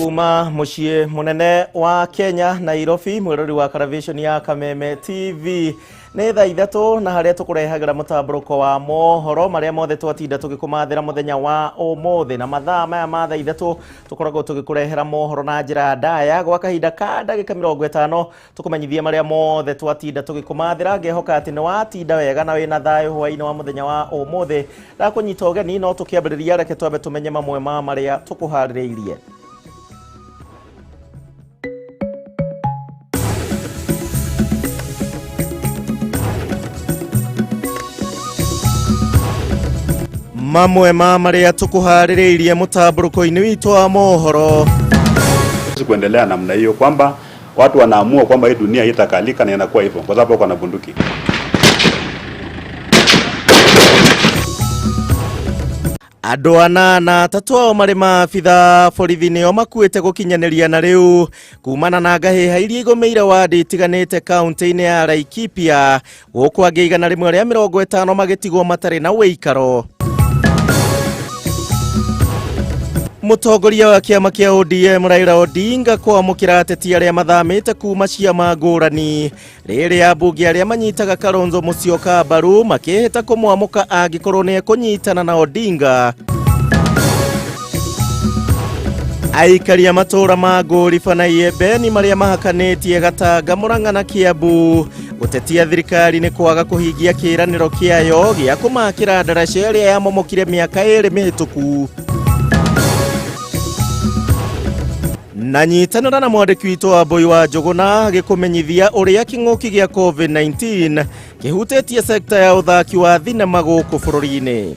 Kuma muciĩ munene wa Kenya Nairobi, mwirori wa Karavishoni ya Kameme TV nĩ thaa 3 na harĩa tũkũrehagĩra mũtambũrũko wa mohoro marĩa mothe twatinda tũgĩkũmathĩra mũthenya wa ũmũthĩ. Na mathaa maya ma thaa 3 tũkoragwo tũgĩkũrehera mohoro na njĩra ndaya gwa kahinda ka ndagĩka 50 tũkũmenyithia marĩa mothe twatinda tũgĩkũmathĩra. Ngehoka atĩ nĩ watinda wega na wĩna thayũ hwaĩ-inĩ wa mũthenya wa ũmũthĩ. Ndakũnyita ũgeni, no tũkĩambĩrĩria reke twambe tũmenye mamwe ma marĩa tũkũharĩrĩirie. Mamwe ma marĩa tũkũharĩrĩirie mũtambũrũko-inĩ witũ wa mohoro. Kuendelea namna hiyo kwamba watu wanaamua kwamba hii dunia itakalika na inakuwa hivyo kwa sababu wako na bunduki. Andũ anana atatũ ao marĩ maabitha borithi nĩo makuĩte gũkinyanĩria na rĩu kumana na ngahĩha iria igũmĩire wadi itiganĩte kaunti-inĩ ya Laikipia, gũkũ angĩ 150 magĩtigwo matarĩ na ũikaro. Mũtongoria wa kĩama kĩa ODM Raila Odinga kwamũkĩra ateti arĩa mathamĩte kuma ciama ngũrani, rĩrĩa ambunge arĩa manyitaga Kalonzo Musyoka mbaru makĩhĩta kũmwamũka angĩkorwo nĩ ekũnyitana na Odinga. Aikari a matũũra ma Ngũriba na Iembeni marĩa mahakanĩtie Gatanga, Murang'a na Kiambu gũtetia thirikari nĩ kwaga kũhingia kĩĩranĩro kĩayo gĩa kũmakĩra ndaraca ĩrĩa yamomokire mĩaka 2 mĩhĩtũku. Na nyitanĩra na mwandĩki witũ wa Mbui wa Njũgũna gĩkũmenyithia ũrĩa kĩng'ũki gĩa COVID-19 kĩhutĩtie sekta ya ũthaki wa thinema gũkũ bũrũri-inĩ.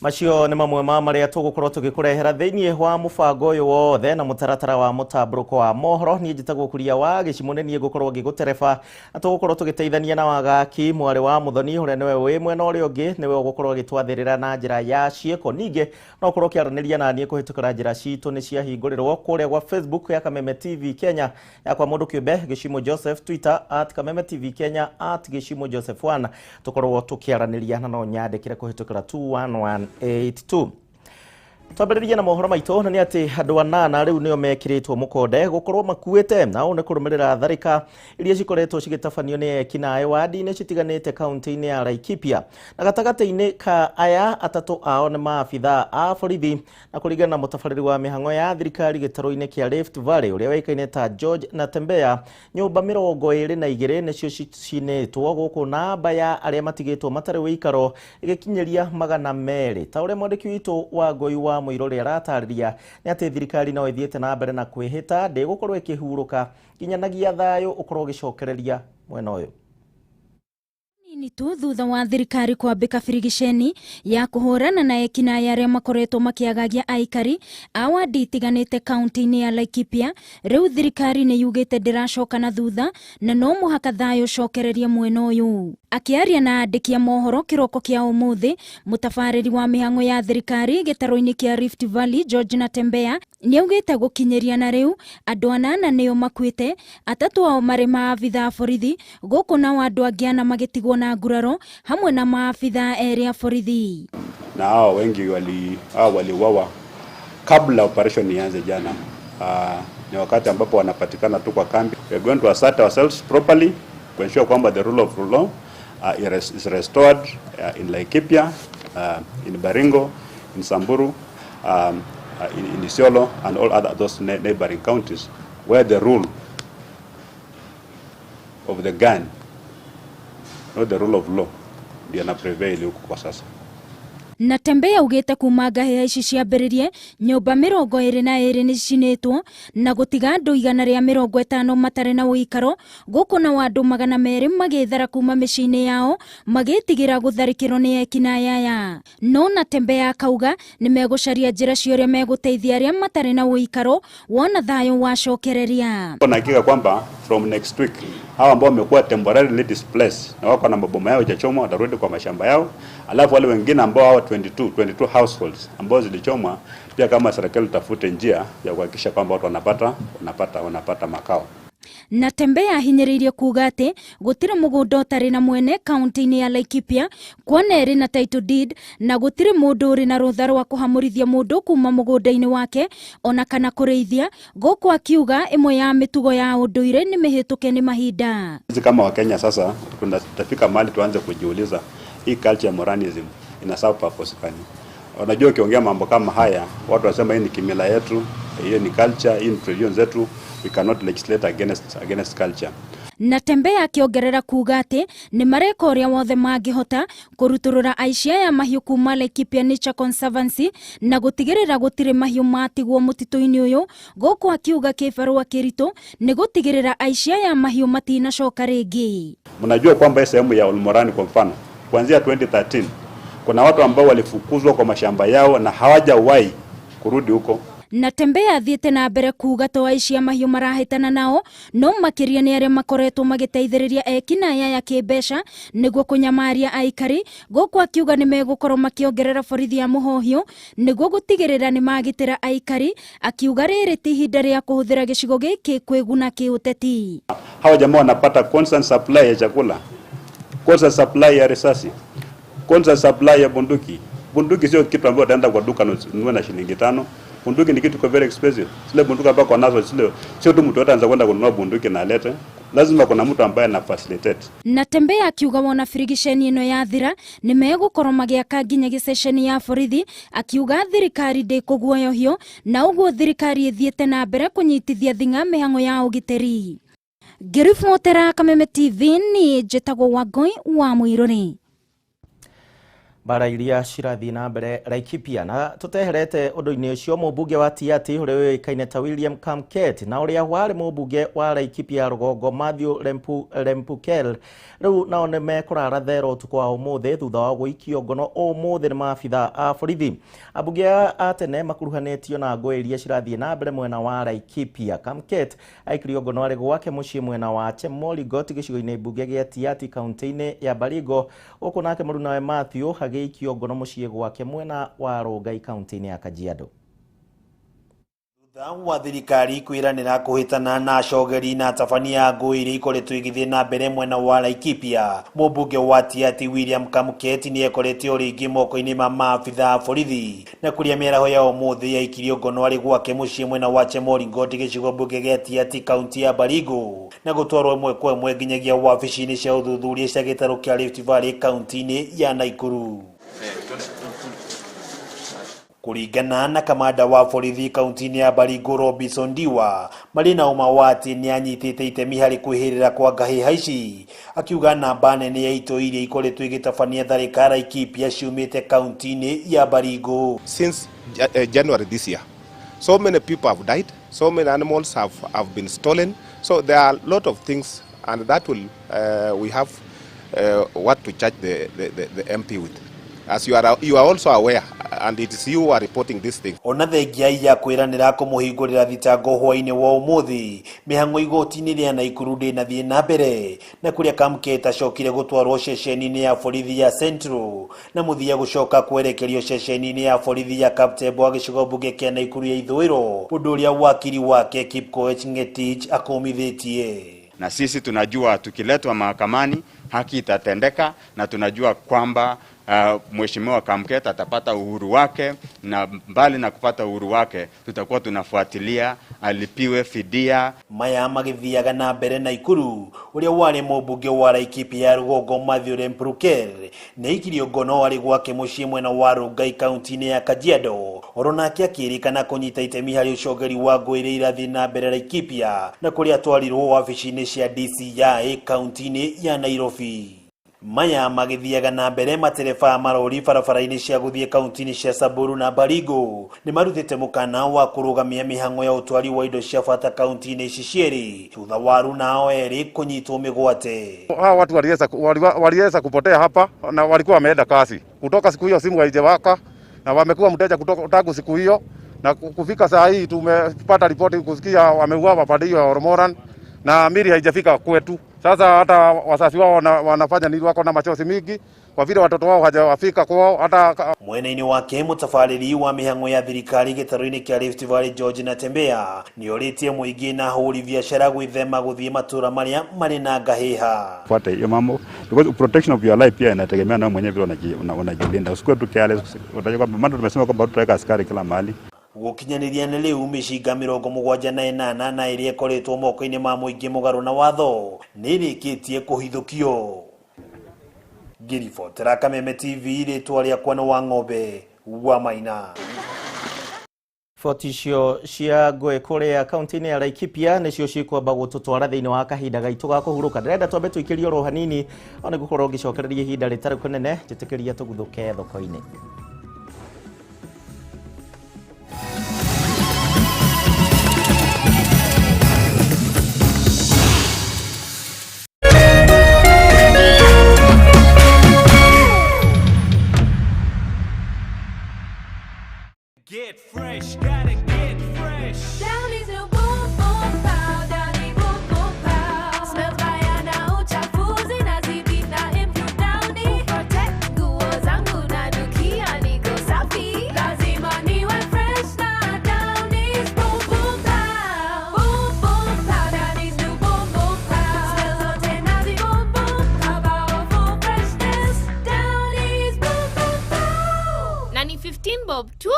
Macio nĩ mamwe ma marĩa tũgũkorwo tũgĩkũrehera thĩinĩ wa mũbango ũyũ wothe na mũtaratara wa mũtambũrũko wa mohoro. Niĩ njĩtagwo Kuria wa Gĩcimũ, nĩ niĩ ngũkorwo ngĩgũtereba na tũgũkorwo tũgĩteithania na Wagaki mwarĩ wa Mũthoni ũrĩa nĩwe wĩ mwena ũrĩa ũngĩ, nĩwe ũgũkorwo agĩtwathĩrĩra na njĩra ya ciĩko. Ningĩ no ũkorwo ũkĩaranĩria na niĩ kũhĩtũkĩra njĩra citũ nĩ ciahingũrĩrwo kũrĩa gwa Facebook ya Kameme TV Kenya, yakwa mũndũ kĩũmbe Gĩcimũ Joseph, Twitter at Kameme TV Kenya, at Gĩcimũ Joseph 1, tũkorwo tũkĩaranĩria na no nyandĩkĩre kũhĩtũkĩra 21182. Twambĩrĩrie na mohoro maitũ na nĩ atĩ andũ anana rĩu nĩo mekĩrĩtwo mũkonde gũkorwo makuĩte, na ũũ nĩ kũrũmĩrĩra tharĩka iria cikoretwo cigĩtabanio nĩ ekinaĩ wadi-inĩ citiganĩte kaunti-inĩ ya Laikipia. Na gatagatĩ-inĩ ka aya atatũ ao nĩ maabitha a borithi, na kũringana na mũtabarĩri wa mĩhang'o ya thirikari gĩtarũ-inĩ kĩa Rift Valley ũrĩa ũĩkaine ta George Natembeya, nyũmba 22 nĩcio cicinĩtwo gũkũ namba ya arĩa matigĩtwo matarĩ ũikaro ĩgĩkinyĩria 200. Ta ũrĩa mwandĩki witũ wa Ngũi wa Mũirũrĩ aratarĩria nĩ atĩ thirikari no ĩthiĩte na mbere na kwĩhĩta ndĩgũkorwo ĩkĩhurũka nginyanagia thayũ ũkorwo ũgĩcokereria mwena ũyũ. Nini tu thutha wa thirikari kwambĩka birigiceni ya kũhũrana na ekinaĩ arĩa makoretwo makĩagagia aikari a wadi itiganĩte kaunti-inĩ ya Laikipia, rĩu thirikari nĩ yugĩte ndĩracoka na thutha na no mũhaka thayũ ũcokererie mwena ũyũ. Akĩaria na andĩki a mohoro kĩroko kĩa ũmũthĩ, mũtabarĩri wa mĩhang'o ya thirikari gĩtarũ-inĩ kĩa Rift Valley George Natembeya nĩaugĩte gũkinyĩria na rĩu andũ anana nĩo makuĩte, atatũ ao marĩ maabitha a borithi, gũkũ nao andũ angĩ ana magĩtigwo na nguraro hamwe na maabitha erĩ a borithi. Na hao wengi waliuawa kabla operation ianze jana. Ni wakati ambapo wanapatikana tu kwa kambi. We are going to assert ourselves properly to ensure kwamba the rule of law is restored in Laikipia, in Baringo, in Samburu, in Isiolo and all other those neighboring counties where the rule of the gun, not the rule of law, ndio na prevail huko kwa sasa. Natembeya ugĩte kuma ngahĩha ici ciambĩrĩrie nyũmba 22 nĩ cicinĩtwo na gũtiga andũ 150 matarĩ na ũikaro, gũkũ nao andũ 200 magĩthara kuma mĩciĩ-inĩ yao magĩtigĩra gũtharĩkĩrwo nĩ ekinaĩ aya. No Natembeya akauga nĩ megũcaria njĩra cia ũrĩa megũteithia arĩa matarĩ na ũikaro wona thayũ wacokereria. Kuna hakika kwamba from next week hawa ambao wamekuwa temporarily displaced na wako na maboma yao yachomwa watarudi kwa mashamba yao, alafu wale wengine ambao hawa 22 households ambao zilichomwa pia kama serikali tafute njia ya kuhakikisha kwamba watu wanapata makao. Natembeya ahinyĩrĩirie kuga atĩ gũtirĩ mũgũnda ũtarĩ na mwene kaunti-inĩ ya Laikipia, kuona ĩrĩ na title deed, na gũtirĩ mũndũ ũrĩ na rũtha rwa kũhamũrithia mũndũ kuma mũgũnda-inĩ wake ona kana kũrĩithia, gũkũ akiuga ĩmwe ya mĩtugo ya ũndũire nĩ mĩhĩtũke nĩ mahinda. Sisi kama Wakenya sasa tunatafika mahali tuanze kujiuliza hii culture ya Moranism ina serve purpose gani? Unajua, ukiongea mambo kama haya watu wasema hii ni kimila yetu, hiyo ni culture, hii ni tradition zetu, we cannot legislate against culture. Natembeya akĩongerera kuga atĩ nĩ mareka ũrĩa wothe mangĩhota kũrutũrũra aici aya mahiũ kuma Laikipia Nature Conservancy na gũtigĩrĩra gũtirĩ mahiũ matigwo mũtitũ-inĩ ũyũ, gũkũ akiuga kĩbarũa kĩritũ nĩ gũtigĩrĩra aici aya mahiũ matinacoka rĩngĩ. Mnajua kwamba sehemu ya Olmoran kwa mfano kuanzia 2013 kuna watu ambao walifukuzwa kwa mashamba yao na hawajawahi kurudi huko. Natembeya athiĩte na mbere kuga to aici a mahiũ marahĩtana nao no makĩria nĩ arĩa makoretwo magĩteithĩrĩria ekinaĩ aya kĩmbeca nĩguo kũnyamaria aikari, gũkũ akiuga nĩ megũkorwo makĩongerera borithi ya mũhohio nĩguo gũtigĩrĩra nĩ magitĩra aikari, akiuga rĩrĩ ti ihinda rĩa kũhũthĩra gĩcigo gĩkĩ kwĩguna kĩũteti. Hawa jamaa wanapata constant supply ya chakula, constant supply ya risasi, constant supply ya bunduki. Bunduki sio kitu ambacho utaenda kwa duka ununue na shilingi 5. Bunduki ni kitu kwa very expensive. Zile bunduki ambazo wanazo zile sio tu mtu ataanza kwenda kununua bunduki na alete. Lazima kuna mtu ambaye ana facilitate. Natembeya akiuga wona birigiceni ĩno yathira nĩ megũkorwo magĩaka nginya gĩceceni ya borithi, akiuga thirikari ndĩkũguoyohio na ũguo thirikari ĩthiĩte na mbere kũnyitithia thing'a mĩhang'o ya ũgitĩri. Ngĩribotera Kameme TV ni njĩtagwo Wangũi wa Mũirũrĩ. Bara iria cirathiĩ na mbere Laikipia na tũteherete ũndũ-inĩ ũcio, mũmbunge wa Tiaty ũrĩa ũĩkaine ta William Kamket na ũrĩa warĩ mũmbunge wa Laikipia rũgongo Mathew Lempukel rĩu nao nĩ mekũrara thero ũtukũ wa ũmũthĩ thutha wa gũikio ngono ũmũthĩ nĩ maabitha a borithi. Ambunge a tene makuruhanĩtio na ngũĩ iria cirathiĩ na mbere mwena wa Laikipia. Kamket aikirio ngono arĩ gwake mũciĩ mwena wa Chemoligot gĩcigo-inĩ mbunge gĩa Tiaty kaunti-inĩ ya Baringo, gũkũ nake mũrunawe Mathew agĩikio ngono mũciĩ gwake mwena wa Rongai kaunti-inĩ ya Kajiado. Thutha wa thirikari kwĩranĩra kũhĩtana na acogeri na atabania a ngũĩ iria ikoretwo igĩthiĩ na mbere mwena wa Laikipia, mũmbunge wa Tiaty William Kamket nĩ ekorete o rĩngĩ moko-inĩ ma maabitha a borithi, na kũrĩa mĩaraho ya ũmũthĩ yaikirio ngono arĩ gwake mũciĩ mwena wa Chemoringot gĩcigo mbunge gĩa Tiaty kaunti ya Baringo, na gũtwarwo ĩmwe kwa ĩmwe nginyagia wabici-inĩ cia ũthuthuria cia gĩtarũ kĩa Rift Valley kaunti-inĩ ya Nakuru. Kuringana na kamanda wa borithi kaunti-inĩ ya Baringo Robinson Ndiwa, marĩ na ũma wa atĩ nĩ anyitĩte itemi harĩ kwĩhĩrĩra kwa ngahĩha ici, akiuga namba nene ya itoi iria ikoretwo igĩtabania tharĩka Laikipia ciumĩte kaunti-inĩ ya Baringo. Since January this year, so many people have died, so many animals have been stolen, so there are a lot of things, and that will we have what to charge the MP with. As you are also aware, and it is you who are reporting this thing. Ona thengia ya kwĩranĩra kũmũhingũrĩra thitango hwaĩ-inĩ wa ũmũthĩ, mĩhang'o igoti-inĩ rĩa Nakuru ndĩnathiĩ na mbere, na kũrĩa Kamket acokire gũtwarwo ceceni-inĩ ya borithi ya Central na mũthia gũcoka kwerekerio ceceni-inĩ ya borithi ya Kaptembwa gĩcigo mbunge kĩa Nakuru ya ithũĩro, ũndũ ũrĩa wakiri wake Kipkoech Ngetich akũmithĩtie. Na sisi tunajua tukiletwa mahakamani haki itatendeka, na tunajua kwamba Mheshimiwa Kamket atapata uhuru wake, na mbali na kupata uhuru wake tutakuwa tunafuatilia alipiwe fidia. Maya magithiaga na mbere Nakuru, uria wari mũmbunge wa Laikipia ya rũgongo Mathew Lempurkel nĩ aikirio ngono arĩ gwake mũciĩ mwena wa Rongai kaunti-inĩ ya Kajiado, oro nake akĩrĩkana kũnyita itemi harĩ ũcongeri wa ngũĩ iria irathiĩ na mbere Laikipia, na kũrĩa atwarirwo wabici-inĩ cia DCI kaunti-inĩ ya Nairobi. Maya magithiaga na mbere, matereba a marori barabara-inĩ cia gũthiĩ kaunti-inĩ cia Samburu na Baringo nĩ marutĩte mũkana wa kũrũgamia mĩhang'o ya ũtwari wa indo cia bata kaunti-inĩ ici cierĩ thutha wa aruna erĩ kũnyitwo mĩgwate. Hawa watu waliweza kupotea hapa na walikuwa wameenda kasi. Kutoka siku hiyo simu haijawaka na wamekuwa mteja kutoka tangu siku hiyo, na kufika saa hii tumepata ripoti kusikia wameuawa pande hiyo ya Oromoran na mili haijafika kwetu. Sasa hata wasasi wao wanafanya nini, wako na machozi mingi kwa vile watoto wao hawajafika kwao hata. Mwena-inĩ wake mũtabarĩri wa mĩhang'o ya thirikari gĩtarũ-inĩ kĩa Rift Valley George Natembeya nĩorĩtie mũingĩ na ahũri biacara gwĩthema gũthiĩ matũra marĩa marĩ na ngahĩha. Fuata hiyo mambo because protection of your life pia inategemea na mwenyewe vile unajilinda. Usikuwe tu careless, utajua kwamba maana tumesema kwamba tutaweka askari kila mahali. Gũkinyanĩria nĩ rĩu mĩcinga 78 na ĩrĩa ĩkoretwo moko-inĩ ma mũingĩ mũgarũ na watho nĩ ĩrĩkĩtie kũhithũkio. Ngĩribotera Kameme TV, rĩtwa rĩakwa nĩ Wang'ombe wa Maina. Riboti icio cia ngũĩ kũrĩa kaunti-inĩ ya Laikipia nĩcio cikwamba gũtũtwara thĩinĩ wa kahinda gaitũ ga kũhurũka. Ndĩrenda twambe tũikĩrie oro hanini o nĩ gũkorwo ngĩcokereria ihinda rĩtarĩ kũnene, njĩtĩkĩria tũguthũke thoko-inĩ. Get fresh, gotta get fresh. Downy's new boom boom pow, Downy boom boom pow. Smells mbaya na uchafuzi na zidi na improve Downy. Protect nguo zangu na nukia niko safi. Lazima niwe fresh na Downy's boom boom pow. Boom boom pow, Downy's new boom boom pow. Smells zote nazi boom boom pow, powerful freshness. Downy's boom boom pow. Na ni 15 bob tu.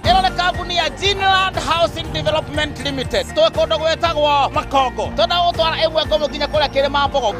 Ĩno nĩ kambuni ya Ginland Housing Development Limited. Twĩ kũndũ gwĩtagwo Makongo. Twenda gũtwara ĩmwe kwa ĩmwe nginya kũrĩa Kĩrĩma Mbogo.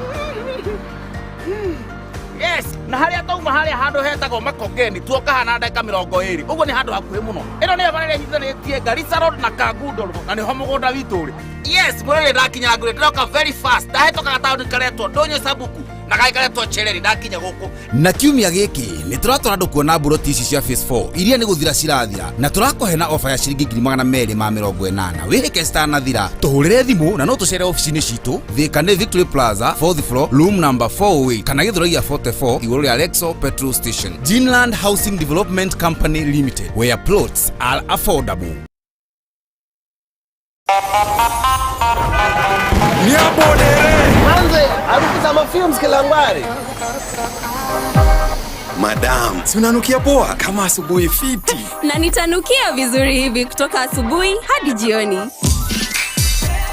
Yes, na harĩa tauma harĩa handũ hetagwo Makongeni tuoka hana ndagĩka 20. Ũguo nĩ handũ hakuhĩ mũno. Ĩno nĩyo bara ĩrĩa ĩnyitithanĩtie Garissa Road na Kangundo Road na nĩho mũgũnda witũ ũrĩ. Yes, mwĩrĩ ndakinya ngũrĩ ndĩroka very fast. Ndahĩtũka gataũni karetwo Ndũnyũ Sabuku na gagĩ karetwo Chereri ndakinya gũkũ. Na kiumia gĩkĩ nĩ tũratwara andũ kuona mburoti ici cia phase 4 iria nĩ gũthira cirathira, na tũrakũhe na ofa ya ciringi 280,000. Wĩhĩke citanathira, tũhũrĩre thimũ na no tũcere ofici-inĩ citũ Thika nĩ Victory Plaza 4th floor room number 408 kana Gĩthũrai ya 44 igũrũ rĩa Lexo petrol station. Ginland Housing Development Company Limited, where plots are affordable. Manze, harufu za mafilms Kilangwari. Madam, si unanukia poa kama asubuhi fiti. Na nitanukia vizuri hivi kutoka asubuhi hadi jioni.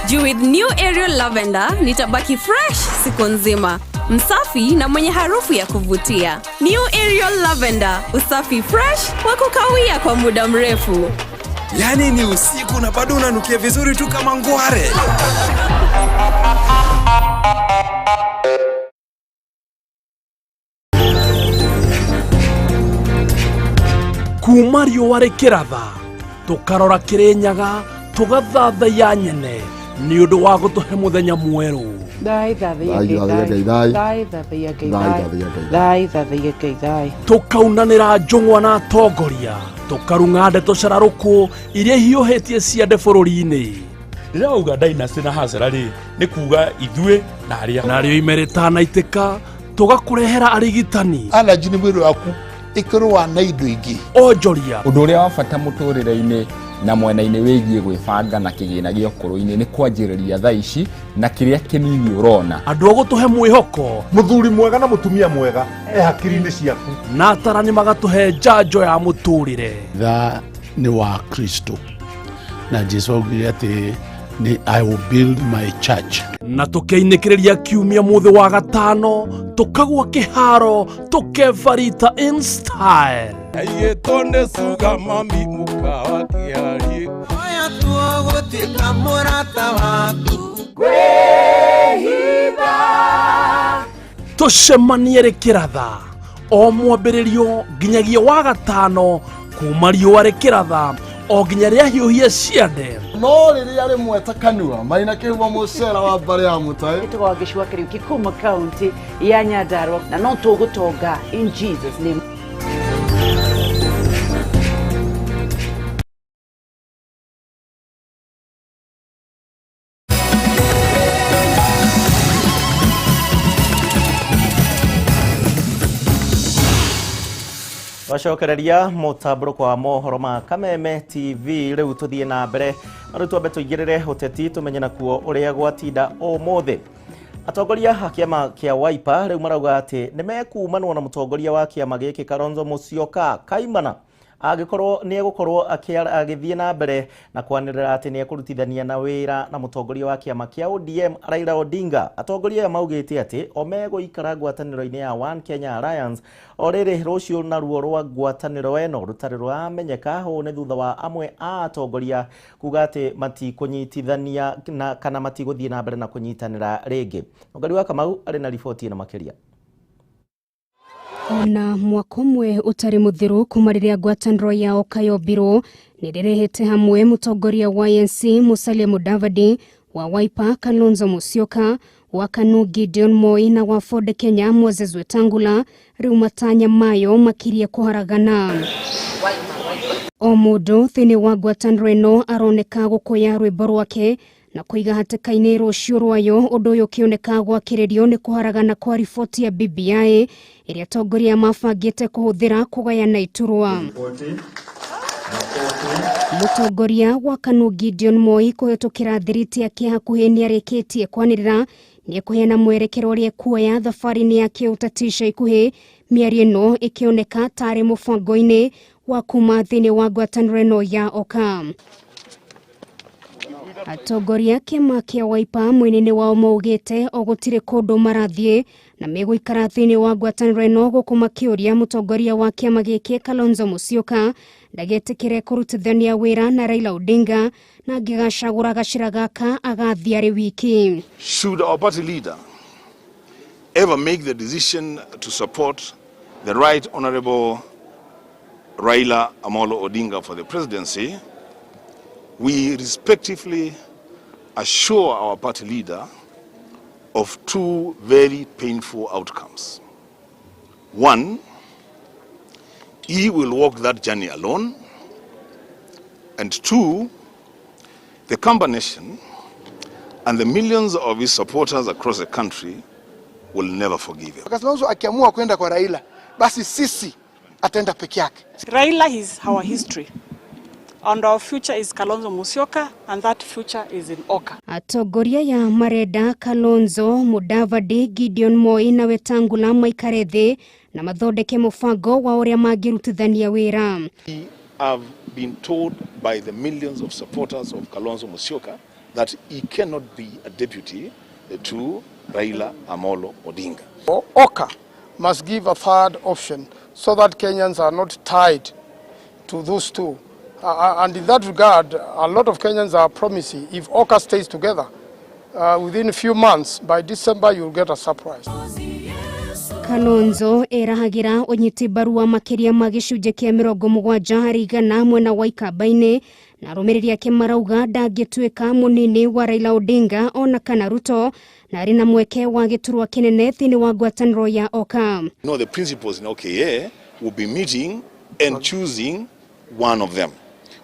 Juu with new Ariel Lavender nitabaki fresh siku nzima, msafi na mwenye harufu ya kuvutia. New Ariel Lavender, usafi fresh wa kukawia kwa muda mrefu. Yaani ni usiku na bado unanukia vizuri tu kama ngware. Kuma riũa rĩkĩratha tũkarora Kĩrĩnyaga tũgathathaiya nyene nĩ ũndũ wa gũtũhe mũthenya mwerũ. Thai thathaiya Ngai thai. Thai thathaiya Ngai thai. Thai thathaiya Ngai thai. Tũkaunanĩra njũng'wa na atongoria, tũkarung'a ndeto cararũkũ iria ihiũhĩtie ciande bũrũri-inĩ. Ndĩrauga dynasty na hasara rĩ nĩ kuga ithuĩ na arĩa Narĩo ime rĩtanaitĩka tũgakũrehera arigitani. Allergy nĩ mwĩrĩ waku ĩkĩrũa na indo ingĩ. Onjoria. Ũndũ ũrĩa wa bata mũtũrĩre-inĩ na mwena-inĩ wĩgiĩ gwĩbanga na kĩgĩna gĩa ũkũrũ-inĩ nĩ kwanjĩrĩria thaa ici na kĩrĩa kĩnini ũrona. Andũ a gũtũhe mwĩhoko. Mũthuri mwega na mũtumia mwega e hakiri-inĩ ciaku. Na atarani magatũhe njanjo ya mũtũrĩre. Tha nĩ wa Kristo na Jesu augire atĩ nĩ I will build my church. Na tũkeinĩkĩrĩria kiumia mũthĩ wa gatano tũkagwa kĩharo tũkebarita in style. Aigĩtwo nĩ suga mami mũkawa kĩarie. Oya tuo gũtuĩka mũrata waku. Kwĩhitha. Tũcemanie rĩkĩratha o mwambĩrĩrio nginyagia wa gatano kuma riũa rĩkĩratha o nginya rĩahiũhie ciande. No rĩrĩa rĩmwe ta kanua maina kĩhumo mũcera wa mbarĩ ya mũtaĩ. Ĩtagwo Gĩcũa Kĩriũki kuma kaunti ya Nyandarua na no tũgũtonga in Jesus name. Wacokereria mũtambũrũko wa mohoro ma Kameme TV. Rĩu tũthiĩ na mbere na rĩu twambe tũingĩrĩre ũteti tũmenye nakuo ũrĩa gwatinda ũmũthĩ. Atongoria a kĩama kĩa Wiper rĩu marauga atĩ nĩmekumanwo na mũtongoria wa kĩama gĩkĩ Kalonzo Musyoka kaimana angĩkorwo nĩ egũkorwo agĩthiĩ na mbere na kwanĩrĩra atĩ nĩ ekũrutithania na wĩra na mũtongoria wa kĩama kĩa ODM Raila Odinga. Atongoria aya maugĩte atĩ o megũikara ngwatanĩro-inĩ ya One Kenya Alliance o rĩrĩ rũciũ naruo rwa ngwatanĩro ĩno rũtarĩ rũramenyeka. Ũũ nĩ thutha wa amwe a atongoria kuga atĩ matikũnyitithania na kana matigũthiĩ na mbere na kũnyitanĩra rĩngĩ. Mũngari wa Kamau arĩ na riboti ĩno makĩria. Ona mwaka ũmwe ũtarĩ mũthiru kuma rĩrĩa ngwatanĩro ya Oka yombirwo nĩ rĩrehete hamwe mũtongoria wa ANC Musalia Mudavadi, wa Wiper Kalonzo Musyoka, wa KANU Gideon Moi na wa Ford Kenya Moses Wetangula rĩu matanya mayo makirie kũharagana. O mũndũ thĩinĩ wa ngwatanĩro ĩno aroneka gũkũya rwĩmbo rwake na kũiga hatĩka-inĩ rũciũ rwayo, ũndũ ũyũ ũkĩoneka gwakĩrĩrio nĩ kũharagana kwa riboti ya BBI ĩrĩa atongoria mabangĩte kũhũthĩra kũgayana iturwa. Mũtongoria wa KANU Gideon Moi kũhĩtũkĩra thiriti yake hakuhĩ nĩarĩkĩtie kwanĩrĩra nĩekũheana mwerekero ũrĩa ekuoya thabarĩ-inĩ yake ũteti ica ikuhĩ. Mĩario ĩno ĩkĩoneka tarĩ mũbango-inĩ wa kuma thĩinĩ wa ngwatanĩro ĩno ya Oka. Atongoria kĩama kĩa Wiper mwena-inĩ wao maugĩte o gũtirĩ kũndũ marathiĩ na megũikara thĩinĩ wa ngwatanĩro ĩno gũkũ makĩũria mũtongoria wa kĩama gĩkĩ Kalonzo Musyoka ndagetĩkĩre kũrutithania wĩra na Raila Odinga na angĩgacagũra gacĩra gaka agathiĩ arĩ wiki. Should our party leader ever make the decision to support the Right Honorable Raila Amolo Odinga for the presidency, we respectively assure our party leader of two very painful outcomes. One, he will walk that journey alone. And two, the combination and the millions of his supporters across the country will never forgive him. Kalonzo akiamua kwenda kwa Raila, basi sisi ataenda peke yake. Raila is our history. And our future is Kalonzo Musyoka, and that future is in Oka. Atongoria ya marenda Kalonzo Mudavadi, Gideon Moi na Wetangula maikare thĩ na mathondeke mũbango wa ũrĩa mangĩrutithania wĩra. We have been told by the millions of supporters of Kalonzo Musyoka that he cannot be a deputy to Raila Amolo Odinga. Oka must give a third option so that Kenyans are not tied to those two. And in that regard, a lot of Kenyans are promising if Oka stays together, within a few months, by December, you'll get a surprise. Kalonzo erahagira ũnyiti mbaru wa makĩria ma gĩcunjĩ kĩa 70% mwena wa Ikamba-inĩ na arũmĩrĩri ake marauga ndangĩtuĩka mũnini wa Raila Odinga ona kana Ruto na arĩ na mweke wa gĩturwa kĩnene thĩinĩ wa ngwatanĩro ya Oka. No, the principals in OKA will be meeting and choosing one of them.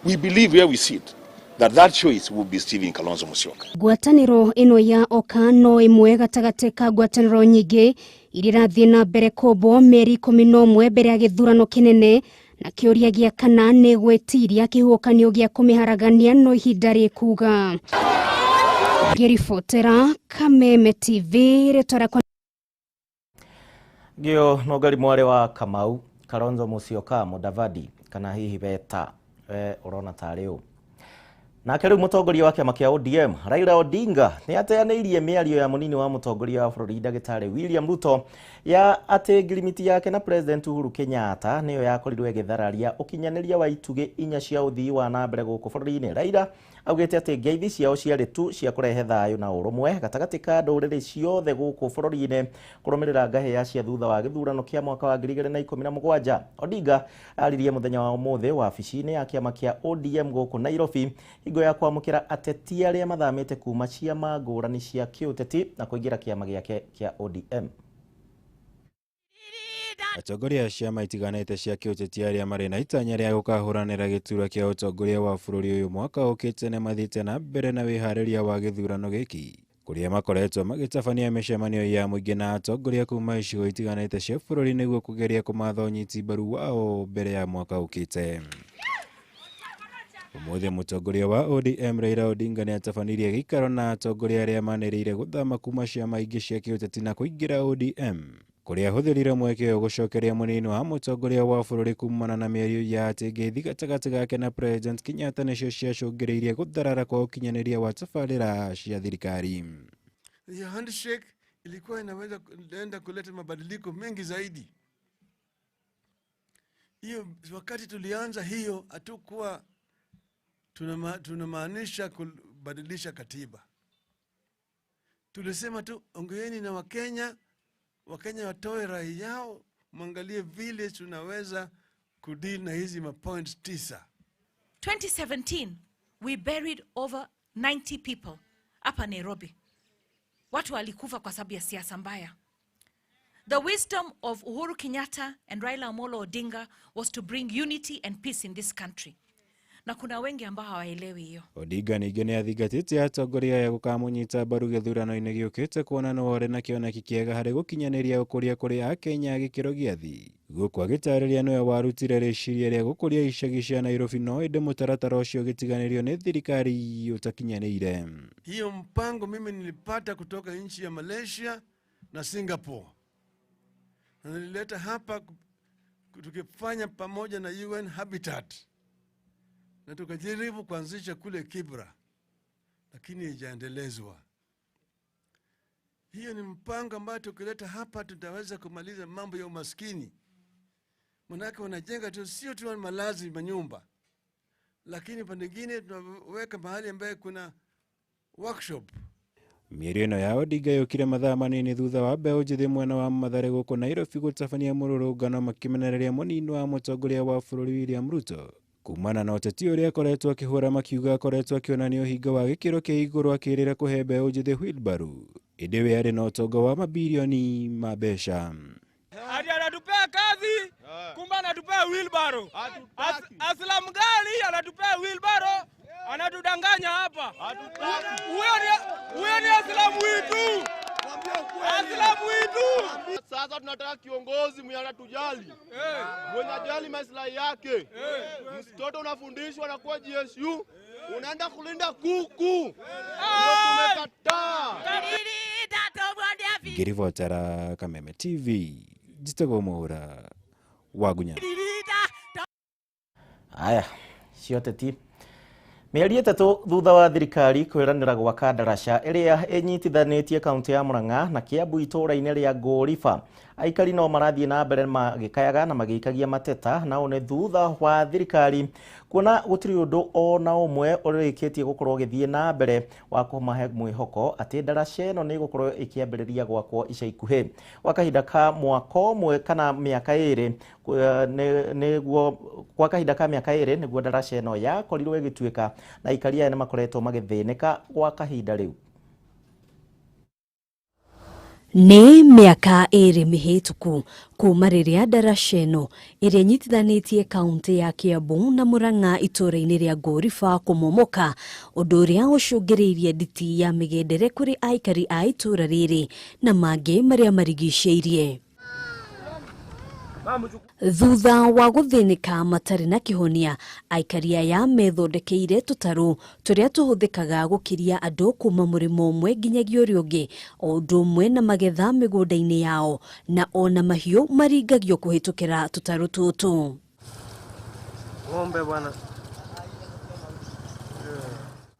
We believe where we sit that that choice will be Stephen Kalonzo Musyoka. Ngwatanĩro ĩno ya Oka no ĩmwe gatagatĩ ka ngwatanĩro nyingĩ iria irathiĩ na mbere kũmbwo mĩeri 11 mbere ya gĩthurano kĩnene na kĩũria gĩa kana nĩ gwĩtiria kĩhuhũkanio gĩa kũmĩharagania no ihinda rĩkuga. Ngĩribotera Kameme TV rĩtwa rĩakwa Ngĩo nongari mwarĩ wa Kamau. Kalonzo Musyoka Mudavadi kana hihi Beta urona tarĩ ũ. Nake rĩu mũtongoria wa kĩama kĩa ODM Raila Odinga nĩ ateanĩirie mĩario ya mũnini wa mũtongoria wa bũrũri ndagĩtarĩ William Ruto ya atĩ ngirimiti yake na President Uhuru Kenyatta nĩyo yakorirwo ĩgĩthararia ũkinyanĩria wa itugĩ inya cia ũthii wa na mbere gũkũ bũrũri-inĩ. Raila augĩte atĩ ngeithi ciao ciarĩ tu cia kũrehe thayũ na ũrũmwe gatagatĩ ka ndũrĩrĩ ciothe gũkũ bũrũri-inĩ kũrũmĩrĩra ngahĩya cia thutha wa gĩthurano kĩa mwaka wa 2017. Odinga aririe mũthenya wa ũmũthĩ wabici-inĩ ya kĩama kĩa ODM gũkũ Nairobi hingo ya kwamũkĩra ateti arĩa mathamĩte kuma ciama ngũrani cia kĩũteti na kũingĩra kĩama gĩake kĩa ODM. Atongoria a ciama itiganĩte cia kĩũteti arĩa marĩ na itanya rĩa gũkahũranĩra gĩturwa kĩa ũtongoria wa bũrũri ũyũ mwaka ũkĩte nĩ mathiĩte na mbere na wĩharĩria wa gĩthurano gĩkĩ kũrĩa makoretwo magĩtabania mĩcemanio ya mũingĩ na atongoria kuma icigo itiganĩte cia bũrũri nĩguo kũgeria kũmatha ũnyiti mbaru wao mbere ya mwaka ũkĩte. Umuthi mutongoria wa ODM Raila Odinga nĩatabanirie gĩikaro na atongoria arĩa manĩrĩire gũthama kuma ciama ingĩ cia kĩũteti na kũingĩra ODM kũrĩa ahũthĩrire mweke ũyũ gũcokeria mũnini wa mũtongoria wa bũrũri kumana na mĩario ya atĩ ngeithi gatagatĩ gake na President Kenyatta nĩcio ciacũngĩrĩirie gũtharara kwa ũkinyanĩria wa tabarĩra cia thirikari. Hiyo handshake ilikuwa inaweza enda kuleta mabadiliko mengi zaidi. Hiyo wakati tulianza hiyo, hatukuwa tunamaanisha kubadilisha katiba. Tulisema tu ongeeni na Wakenya, Wakenya watoe rai yao, mwangalie vile tunaweza kudeal na hizi mapoints 9. 2017 we buried over 90 people hapa Nairobi. Watu walikufa kwa sababu ya siasa mbaya. The wisdom of Uhuru Kenyatta and Raila Amolo Odinga was to bring unity and peace in this country. Na kuna wengi ambao hawaelewi hiyo. Odinga ningĩ nĩathingatĩte atongoria aya gũkamũnyita mbaru gĩthurano-inĩ gĩũkĩte kuona no orĩ na kĩoneki kĩega harĩ gũkinyanĩria ũkũria kũrĩ Akenya a gĩkĩro gĩa thĩ. Gũkũ agĩtarĩria nĩwe warutire rĩciria rĩa gũkũria icagi cia Nairobi no ĩndĩ mũtaratara ũcio ũgĩtiganĩrio nĩ thirikari ũtakinyanĩire. Hiyo mpango mimi nilipata kutoka nchi ya Malaysia na Singapore. Na nilileta hapa tukifanya pamoja na UN Habitat. Na tukajaribu kuanzisha kule Kibra, lakini haijaendelezwa. Hiyo ni mpango ambao tukileta hapa tutaweza kumaliza mambo ya umaskini. Manake wanajenga tu sio tu malazi manyumba, lakini pande nyingine tunaweka mahali ambaye kuna workshop. Mĩario ĩno ya Odinga yũkire mathaa manini thutha wa mbeũ njĩthĩ mwena wa Mathare gũkũ Nairobi gũtabania mũrũrũngano makĩmenereria mũnini wa mũtongoria wa bũrũri William Ruto kumana na ũteti ũrĩa akoretwo akĩhũra, makiuga akoretwo akĩonania ũhinga wa gĩkĩro kĩa igũrũ akĩrĩra kũhe mbeũ njĩthĩ wheelbarrow, ĩndĩ we arĩ na ũtonga wa mabirioni ma mbeca. Ati anatupea kazi, kumbe anatupea wheelbarrow. Aslam gani anatupea wheelbarrow? Anatudanganya hapa. Huyo ni Aslam wetu. Aslam wetu. Sasa tunataka kiongozi mwenye anatujali. Mwenye ajali maslahi yake. Mtoto unafundishwa na kuwa GSU, unaenda kulinda kuku. Tumekataa. Ngirivotera Kameme TV, njitagwo Muhura wa Gunya. Aya, cioteti. Mĩeri 3 thutha wa thirikari kwĩranĩra gwaka ndaraca ĩrĩa ĩnyitithanĩtie kaunti ya Murang'a na Kiambu itũũra-inĩ rĩa Ngũriba, aikari no marathiĩ na mbere magĩkayaga na magĩikagia mateta, nao nĩ thutha wa thirikari kuona gũtirĩ ũndũ ona ũmwe ũrĩkĩtie gũkorwo ũgĩthiĩ na mbere wa kũmahe mwĩhoko atĩ ndaraca ĩno nĩ ĩgũkorwo ĩkĩambĩrĩria gwakwo ica ikuhĩ gwa kahinda ka mwaka ũmwe kana mĩaka 2 nĩguo kwa kahinda ka mĩaka 2 nĩguo ndaraca ĩno yakorirwo ĩgĩtuĩka na aikari aya nĩ makoretwo magĩthĩnĩka gwa kahinda rĩu. Nĩ mĩaka 2 mĩhĩtũku kuma rĩrĩa ndaraca ĩno ĩrĩa ĩnyitithanĩtie kaunti ya Kiambu na Murang'a itũũra-inĩ rĩa Ngũriba kũmomoka, ũndũ ũrĩa ũcũngĩrĩirie nditi ya mĩgendere kũrĩ aikari a itũũra rĩrĩ na mangĩ marĩa marigicĩirie. Thutha wa gũthĩnĩka matarĩ na kĩhonia, aikari aya methondekeire tũtarũ tũrĩa tũhũthĩkaga gũkĩria andũ kuma mũrĩmo ũmwe nginyagia ũrĩa ũngĩ, o ũndũ ũmwe na magetha mĩgũnda-inĩ yao, na ona mahiũ maringagio kũhĩtũkĩra tũtarũ tũtũ. Ng'ombe bwana.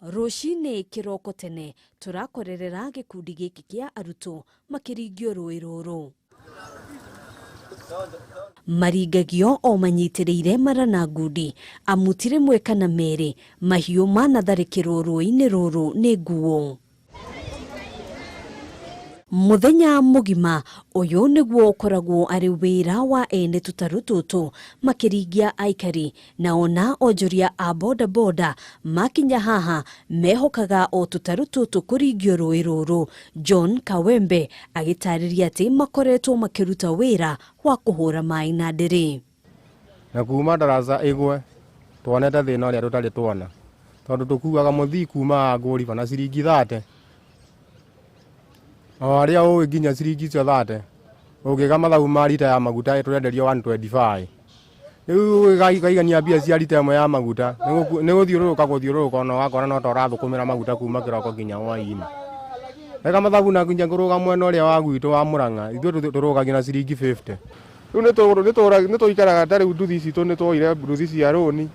Rũcinĩ kĩroko tene tũrakorerera gĩkundi gĩkĩ kĩa arutwo makĩringio rũĩ rũrũ. Maringagio o manyitĩrĩire mara na ngundi, amu ti rĩmwe kana merĩ mahiũ manatharĩkĩrwo rũĩ-inĩ rũrũ nĩ nguo. Mũthenya mũgima ũyũ nĩguo ũkoragwo arĩ wĩra wa ene tũtarũ tũtũ makĩringia aikari, na ona onjoria a boda boda makinya haha mehokaga o tũtarũ tũtũ kũringio rũĩ rũrũ. John Kawembe agĩtarĩria atĩ makoretwo makĩruta wĩra wa kũhũra maĩ na ndĩrĩ. Na kuma ndaraca ĩgwe twonete thĩna ũrĩa tũtarĩ tuona, tondũ tũkuaga mũthii kuma Ngũriba na ciringi 30. O arĩa ũĩ nginya ciringi icio 30 ũngĩga mathabu ma rita ya maguta tũrenderio 125. Rĩu ĩkaigania mbia cia rita ĩmwe ya maguta nĩ gũthiũrũrũka gũthiũrũrũka ona wakora no ta ũrathũkũmĩra maguta kuma kĩroko nginya hwaĩ-inĩ. Reka mathabu na nginya kũrũga mwena ũrĩa wa gwitũ wa Murang'a ithuĩ tũrũgagia na ciringi 50. Rĩu nĩ tũikaraga ta rĩu nduthi citũ nĩ tuoire nduthi cia rũni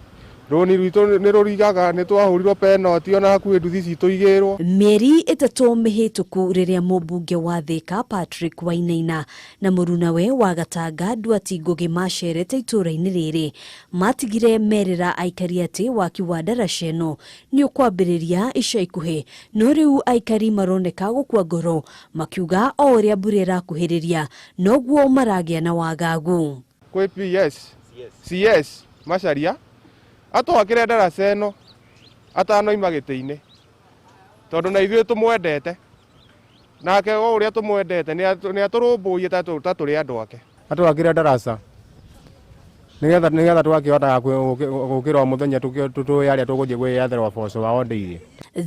rũni rwitũ nĩ rũrigaga nĩ twahũrirwo penalty ona hakuhĩ nduthi citũ igĩrwo. Mĩeri 3 mĩhĩtũku rĩrĩa mũmbunge wa Thika Patrick Wainaina na mũrunawe wa Gatanga Nduati Ngugi macerete itũũra-inĩ rĩrĩ matigire merĩra aikari atĩ waki wa ndaraca ĩno nĩ ũkwambĩrĩria ica ikuhĩ, no rĩu aikari maroneka gũkua ngoro makiuga o ũrĩa mbura ĩrakuhĩrĩria noguo maragĩa na wagagu. Kwĩ PS CS Macharia atwakĩre ndaraca ĩno atanoima gĩtĩ-inĩ tondũ na ithuĩ tũmwendete nake o ũrĩa tũmwendete nĩ atũrũmbũiye ta tũrĩ andũ ake. Atwakĩre ndaraca nĩgetha twakĩhotaga gũkĩra o mũthenya tũĩ arĩa tũgũthiĩ kwĩyetherwo boco wao ndĩire.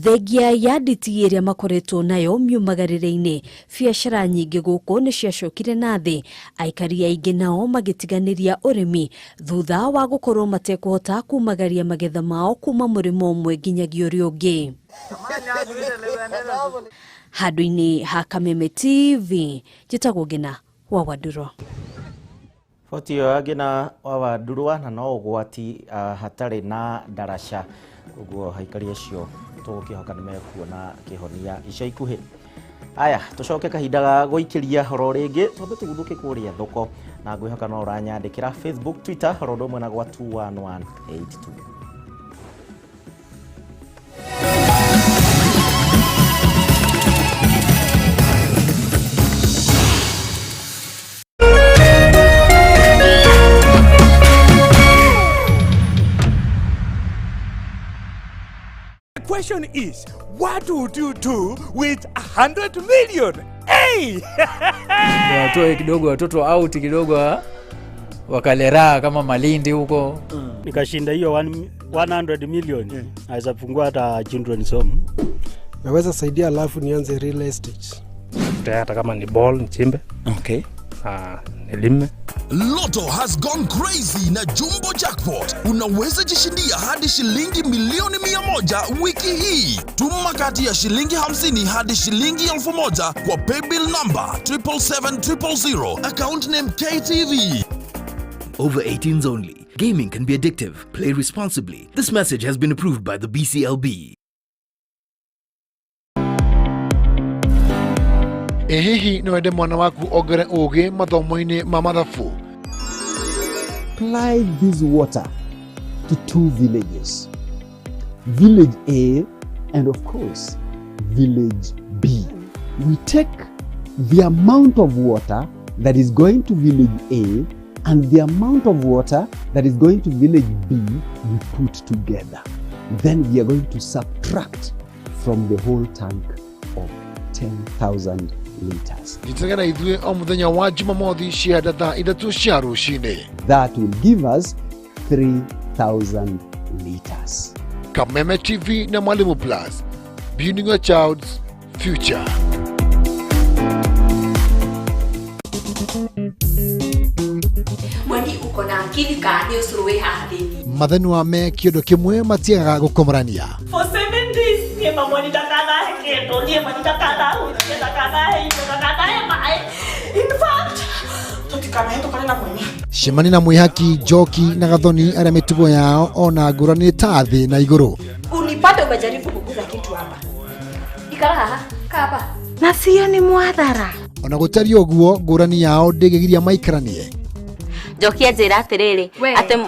Thengia ya nditi ĩrĩa makoretwo nayo miumagarĩre-inĩ, biacara nyingĩ gũkũ nĩ ciacokire na thĩ, aikari aingĩ nao magĩtiganĩria ũrĩmi thutha wa gũkorwo matekũhota kumagaria magetha mao kuma mũrĩmo ũmwe nginyagia ũrĩa ũngĩ. Handũ-inĩ ha Kameme TV, njĩtagwo Ngina wa Wandurwa. Boti ĩyo Ngina wa Wandurwa na no ũgwati hatarĩ na ndaraca ũguo aikari acio tũgũkĩhoka nĩ mekuona kĩhonia ica ikuhĩ. Aya tũcoke kahinda ga gũikĩria horo rĩngĩ twambe tũguthũke kũrĩa thoko na ngwĩhoka no ũranyandĩkĩra Facebook, Twitter horo ũndũ ũmwe na gwa 21182. Question is, what would you do with 100 million? Hey! Watoe kidogo watoto out kidogo wakalera kama Malindi huko. Nikashinda hiyo 100 million. Naweza fungua hata children's home. Naweza saidia alafu nianze real estate. Hata kama ni ball nichimbe. Okay. Nilime. Lotto has gone crazy na Jumbo Jackpot. Unaweza jishindia hadi shilingi milioni 100 wiki hii. Tuma kati ya shilingi 50 hadi shilingi 1000 kwa paybill number 777 000, account name KTV. Over 18s only. Gaming can be addictive. Play responsibly. This message has been approved by the BCLB. Hihi no wende mwana waku ongere ũgĩ mathomo-inĩ ma mathabu? Apply this water to two villages, village A and of course village B. We take the amount of water that is going to village A and the amount of water that is going to village B, we put together. Then we are going to subtract from the whole tank of 10,000 liters. Nyitanĩra ithuĩ o mũthenya wa Jumamothi cia thaa 3 cia rũcinĩ. That will give us 3,000 liters. Kameme TV na Mwalimu Plus, building your child's future. Mwani uko na akili ka ni ũcũrũ wĩ haha thĩinĩ. Mathenwa me kĩũndũ kĩmwe matiagaga gũkomorania. For 7 days niĩ mamwani ndakanahe kĩndũ, niĩ mami ndakanahutie, ndakanahe indo, ndakanahe maĩ. In fact, tũtikanahĩtũkane na mwene. Cemania na Mwĩhaki, Njoki na Gathoni arĩa mĩtugo yao ona ngũrani nĩ ta thĩ na igũrũ. Unipate umejaribu kuguza kitu hapa. Ikara haha, kaa hapa. Na sio ni mwathara. Ona gũtariĩ ũguo ngũrani yao ndĩngĩgiria maikaranie. Njoki anjĩra atĩrĩrĩ, atĩ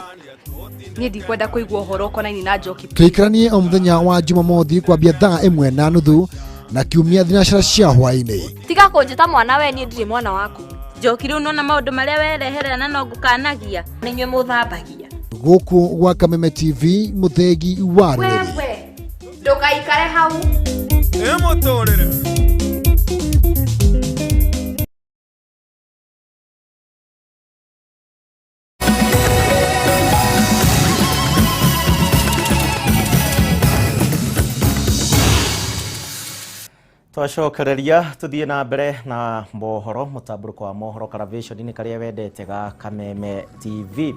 niĩ ndikwenda kũigua ũhoro ũkonainie na Njoki. Tũikaranie o mũthenya wa Jumamothi kwambia thaa 1:30 na kiumia thinacara cia hwaĩ-inĩ. Tiga kũnjĩta mwana we, niĩ ndirĩ mwana waku. Njoki rĩu nona maũndũ marĩa wereherera na no ngũkanagia. Nĩ inyuĩ mũthambagia. Gũkũ gwa Kameme TV, mũthegi wa rũrĩrĩ. Wewe ndũgaikare hau. Ĩ mũtũrĩre. Twacokereria tuthie na mbere na mohoro mũtambũrũko wa mohoro karavation-inĩ karĩa wendete ga Kameme TV.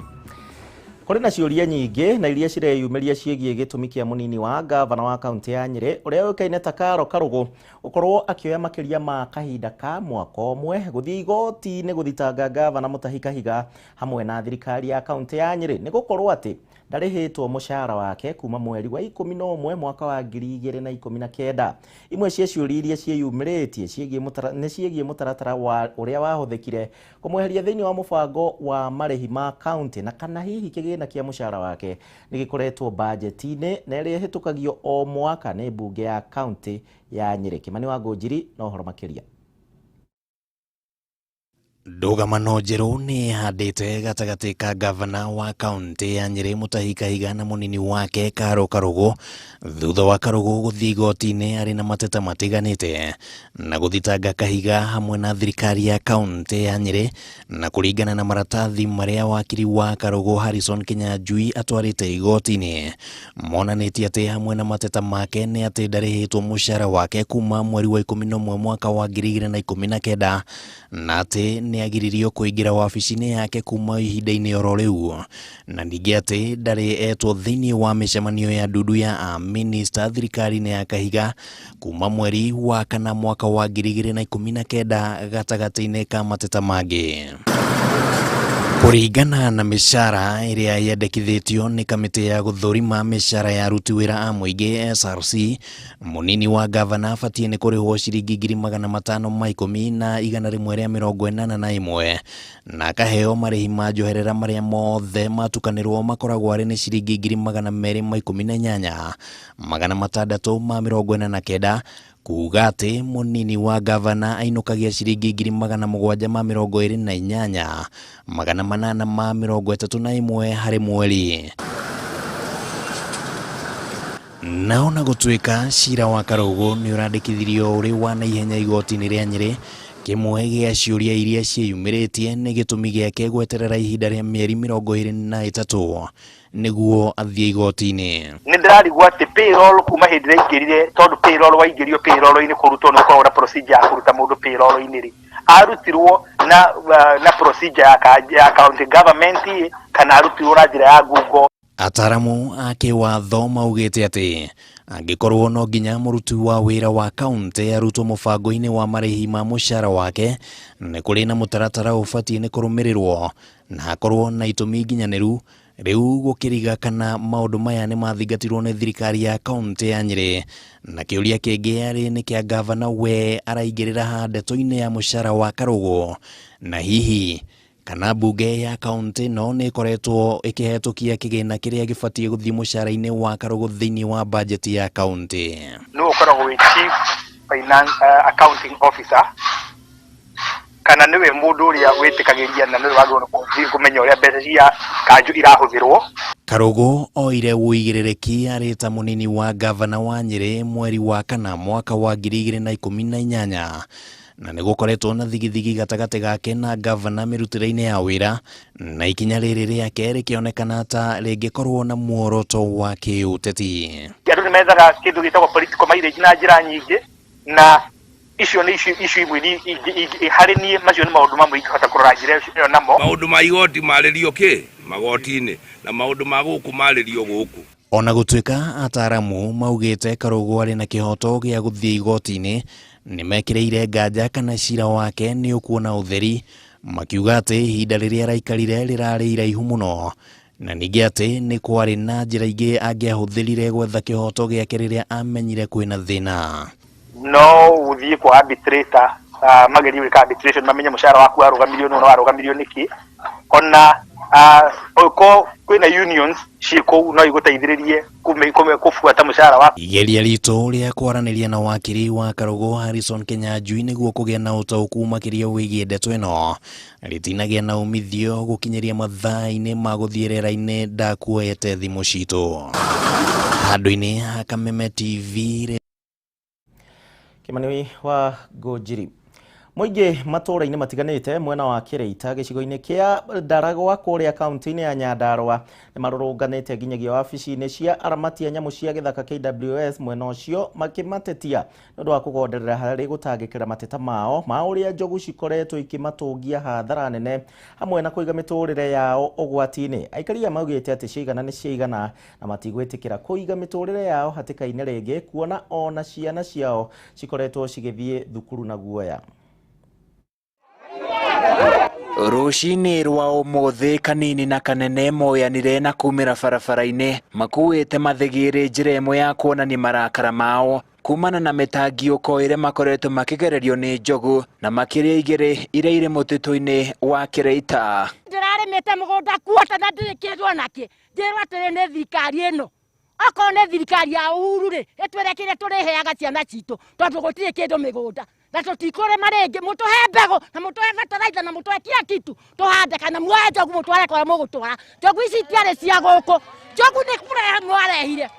Kũrĩ na ciũria nyingĩ na iria cireyumĩria ciĩgiĩ gĩtũmi kĩa mũnini wa ngavana wa kaunti ya Nyĩrĩ ũrĩa ũĩkaine ta Karo Karũgũ gũkorwo akĩoya makĩria ma kahinda ka mwaka ũmwe gũthiĩ igoti-inĩ gũthitanga ngavana Mutahi Kahiga hamwe na thirikari ya kaunti ya Nyĩrĩ nĩ gũkorwo atĩ ndarĩhĩtwo mũcara wake kuma mweri wa 11 mwaka wa 2019. Imwe cia ciũria iria ciĩyumĩrĩtie ciĩgiĩ nĩ ciĩgiĩ mũtaratara wa ũrĩa wahũthĩkire kũmweheria thĩinĩ wa mũbango wa marĩhi ma kaunti na kana hihi kĩgĩna kĩa mũcara wake nĩ gĩkoretwo bajeti-inĩ na ĩrĩa ĩhĩtũkagio o mwaka nĩ mbunge ya kaunti ya Nyĩrĩ. Kĩmani wa Ngũnjiri na ũhoro makĩria. Ndũgamano njerũ nĩ ĩhandĩte gatagatĩ ka gavana wa kaunti ya Nyĩrĩ Mutahi Kahiga na mũnini wake Karo Karũgũ thutha wa Karũgũ gũthiĩ igoti-inĩ arĩ na mateta matiganĩte na gũthitanga Kahiga hamwe na thirikari ya kaunti ya Nyĩrĩ na kũringana na maratathi marĩa wakiri wa Karũgũ Harrison Kinyanjui atwarĩte igoti-inĩ monanĩtie atĩ hamwe na mateta make nĩ atĩ ndarĩhĩtwo mũcara wake kuma mweri wa 11 mwaka wa 2019 na atĩ nĩ agiririo kũingĩra wabici-inĩ yake kuma ihinda-inĩ oro rĩu na ningĩ atĩ ndarĩ etwo thĩinĩ wa mĩcemanio ya ndundu ya amĩnĩsta thirikari-inĩ ya Kahiga kuma mweri wa 4 mwaka wa 2019 gatagatĩ-inĩ ka mateta mangĩ. Kũringana na mĩcara ĩrĩa yendekithĩtio nĩ kamĩtĩ ya gũthũrima mĩcara ya aruti wĩra a mũingĩ SRC, mũnini wa gavana abatiĩ nĩ kũrĩhwo ciringi 510,181 na akaheo marĩhi ma njoherera marĩa mothe matukanĩrwo makoragwo arĩ nĩ ciringi 218,649, kuga atĩ mũnini wa gavana ainũkagia ciringi 728,831 harĩ mweri. Na ona gũtuĩka cira wa Karũgũ nĩ ũrandĩkithirio ũrĩ wa naihenya igoti-inĩ rĩa Nyĩrĩ, kĩmwe gĩa ciũria iria ciĩyumĩrĩtie nĩ gĩtũmi gĩake gweterera ihinda rĩa mĩeri 23 nĩguo athiĩ igoti-inĩ. Nĩ ndĩrarigwo atĩ payroll kuma hĩndĩ ĩrĩa aingĩrire, tondũ payroll waingĩrio payroll-inĩ kũrutwo nĩ gũkoragwo na procedure ya kũruta mũndũ payroll-inĩ rĩ, arutirwo na procedure ya county government kana arutirwo na njĩra ya Google. Ataramu a kĩwatho maugĩte atĩ angĩkorwo no nginya mũruti wa wĩra wa kaunti arutwo mũbango-inĩ wa marĩhi ma mũcara wake, nĩ kũrĩ na mũtaratara ũbatiĩ nĩ kũrũmĩrĩrwo na akorwo na itũmi nginyanĩru. Rĩu gũkĩriga kana maũndũ maya nĩ mathingatirwo nĩ thirikari ya kaunti ya Nyĩrĩ, na kĩũria kĩngĩ arĩ nĩ kĩa gavana we araingĩrĩra ha ndeto-inĩ ya mũcara wa Karũgũ, na hihi kana mbunge ya kaunti no nĩ ĩkoretwo ĩkĩhetũkia kĩgĩna kĩrĩa gĩbatiĩ gũthiĩ mũcara-inĩ wa Karũgũ thĩinĩ wa bajeti ya kaunti. Nĩwe ũkoragwo wĩ chief finance accounting officer, kana nĩwe mũndũ ũrĩa wĩtĩkagĩria na nĩwe wagĩrĩirwo nĩ kũmenya ũrĩa mbeca cia kanjũ irahũthĩrwo. Karũgũ oire ũigĩrĩrĩki arĩ ta mũnini wa gavana wa Nyĩrĩ mweri wa 4 mwaka wa 2018 na nĩ gũkoretwo na thigithigi gatagatĩ gake na gavana mĩrutĩre-inĩ ya wĩra, na ikinya rĩrĩ rĩake rĩkĩonekana ta rĩngĩkorwo na muoroto wa kĩũteti. Andũ nĩ methaga kĩndũ gĩtagwo political mileage na njĩra nyingĩ, na icio nĩ icio imwe harĩ niĩ macio nĩ maũndũ mamwe ingĩhota kũrora njĩra ĩyo namo. Maũndũ ma igoti marĩrio kĩ magoti-inĩ na maũndũ ma gũkũ marĩrio gũkũ. Ona gũtuĩka ataramu maugĩte Karũgũ arĩ na kĩhoto gĩa gũthiĩ igoti-inĩ, nĩ mekĩrĩire nganja kana cira wake nĩ ũkuona ũtheri, makiuga atĩ ihinda rĩrĩa araikarire rĩrarĩ iraihu mũno, na ningĩ atĩ nĩ kwarĩ na njĩra ingĩ angĩahũthĩrire gwetha kĩhoto gĩake rĩrĩa amenyire kwĩna thĩna. No ũthiĩ kwa arbitrator, magerie gwĩka arbitration mamenye mũcara waku warũgamirio nũ na warũgamirio nĩkĩ. Ona ũkorwo kwĩna unions ciĩ kũu no igũteithĩrĩrie kũbuata mũcara waku. Igeria ritũ rĩa kwaranĩria na wakiri wa Karũgũ Harrison Kinyanjui nĩguo kũgĩa na ũtaũku makĩria wĩgiĩ ndeto ĩno rĩtinagĩa na umithio gũkinyĩria mathaa-inĩ ma gũthiĩ rĩera-inĩ ndakuoete thimũ citũ. Handũ-inĩ ha Kameme TV. Kĩmani wa Ngũnjiri. Mũingĩ matũũra-inĩ matiganĩte mwena wa Kĩrĩita gĩcigo-inĩ kĩa Ndaragwa kũrĩa kaunti-inĩ ya Nyandarũa nĩ marũrũnganĩte nginyagia wabici-inĩ cia aramati a nyamũ cia gĩthaka KWS mwena ũcio makĩmatetia nĩ ũndũ wa kũgonderera harĩ gũtangĩkĩra mateta mao ma ũrĩa njogu cikoretwo ikĩmatũngia hathara nene hamwe na kũiga mĩtũrĩre yao ũgwati-inĩ. Aikari aya maugĩte atĩ ciaigana nĩ ciaigana na matigwĩtĩkĩra kũiga mĩtũrĩre yao hatĩka-inĩ rĩngĩ kuona ona ciana ciao cikoretwo cigĩthiĩ thukuru na guoya. Rũcinĩ rwa ũmũthĩ kanini na kanene moyanire na kumĩra barabara-inĩ makuĩte mathĩgĩrĩ njĩra ĩmwe ya kuonania marakara mao kumana na mĩtangiũko ĩrĩa makoretwo makĩgererio nĩ njogu na makĩria igĩrĩ iria irĩ mũtitũ-inĩ wa Kĩrĩita. Ndĩrarĩmĩte mũgũnda kuota na ndirĩ kĩndũ onakĩ, njĩrwo atĩrĩ nĩ thirikari ĩno, okorwo nĩ thirikari ya Uhuru rĩ, ĩtwĩre kĩrĩa tũrĩheaga ciana citũ tondũ gũtirĩ kĩndũ mĩgũnda na tũtikũrĩma rĩngĩ, mũtũhe mbegũ na mũtũhe fertilizer na mũtũhe kila kitu tũhande, kana muoe njogu mũtware kũrĩa mũgũtwara. Njogu ici itiarĩ cia gũkũ, njogu nĩ kũrehe mwarehire.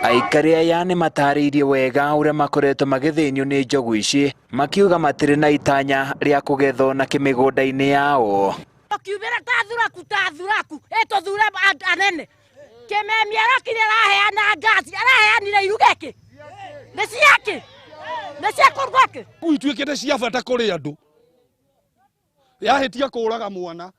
Aikari aya nĩ matarĩirie wega ũrĩa makoretwo magĩthĩnio nĩ njogu ici, makiuga matirĩ na itanya rĩa kũgethwo na kĩmĩgũnda-inĩ yao. Ũkiumĩra ta thuraku ta thuraku, ĩtũthure anene. Kĩmemia arokire araheana ngasi, araheanire iruge kĩ? Nĩ ciakĩ? Nĩ cia kũruga kĩ? Ngui ituĩkĩte cia bata kũrĩ andũ. Yahĩtia kũũraga mwana,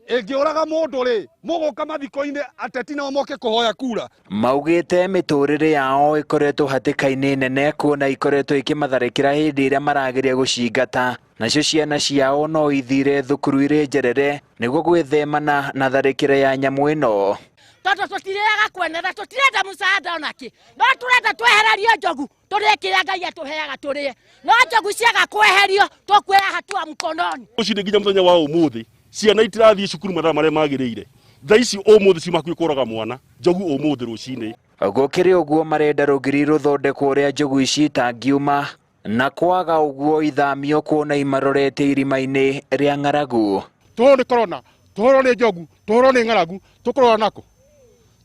ĩngĩũraga mũndũ rĩ, mũgũka mathiko-inĩ ateti nao moke kũhoya kura. Maugĩte mĩtũrĩre yao ĩkoretwo hatĩka-inĩ nene kuona ikoretwo ikĩmatharĩkĩra hĩndĩ ĩrĩa marageria gũcingata, nacio ciana ciao no ithire thukuru irĩ njerere nĩguo gwĩthemana na tharĩkĩra ya nyamũ ĩno. Tondũ tũtirĩaga kwene na tũtirenda mũcaada onakĩ, no tũrenda twehererio njogu tũrĩe kĩrĩa Ngai atũheaga tũrĩe, no njogu ciaga kweherio tũkuoya hatua mkononi. Rũcinĩ nginya mũthenya wa ũmũthĩ ciana itirathiĩ cukuru mathaa marĩa magĩrĩire. Thaa ici ũmũthĩ ciuma hakuhĩ kũraga mwana njogu ũmũthĩ rũcinĩ. Gũkĩrĩ ũguo marenda rũgiri rũthondekwo ũrĩa njogu ici itangiuma na kwaga ũguo ithamio kuona imarorete irima-inĩ rĩa ng'aragu. Tũhũrwo nĩ corona, tũhũrwo nĩ njogu, tũhũrwo nĩ ng'aragu, tũkũrora nako?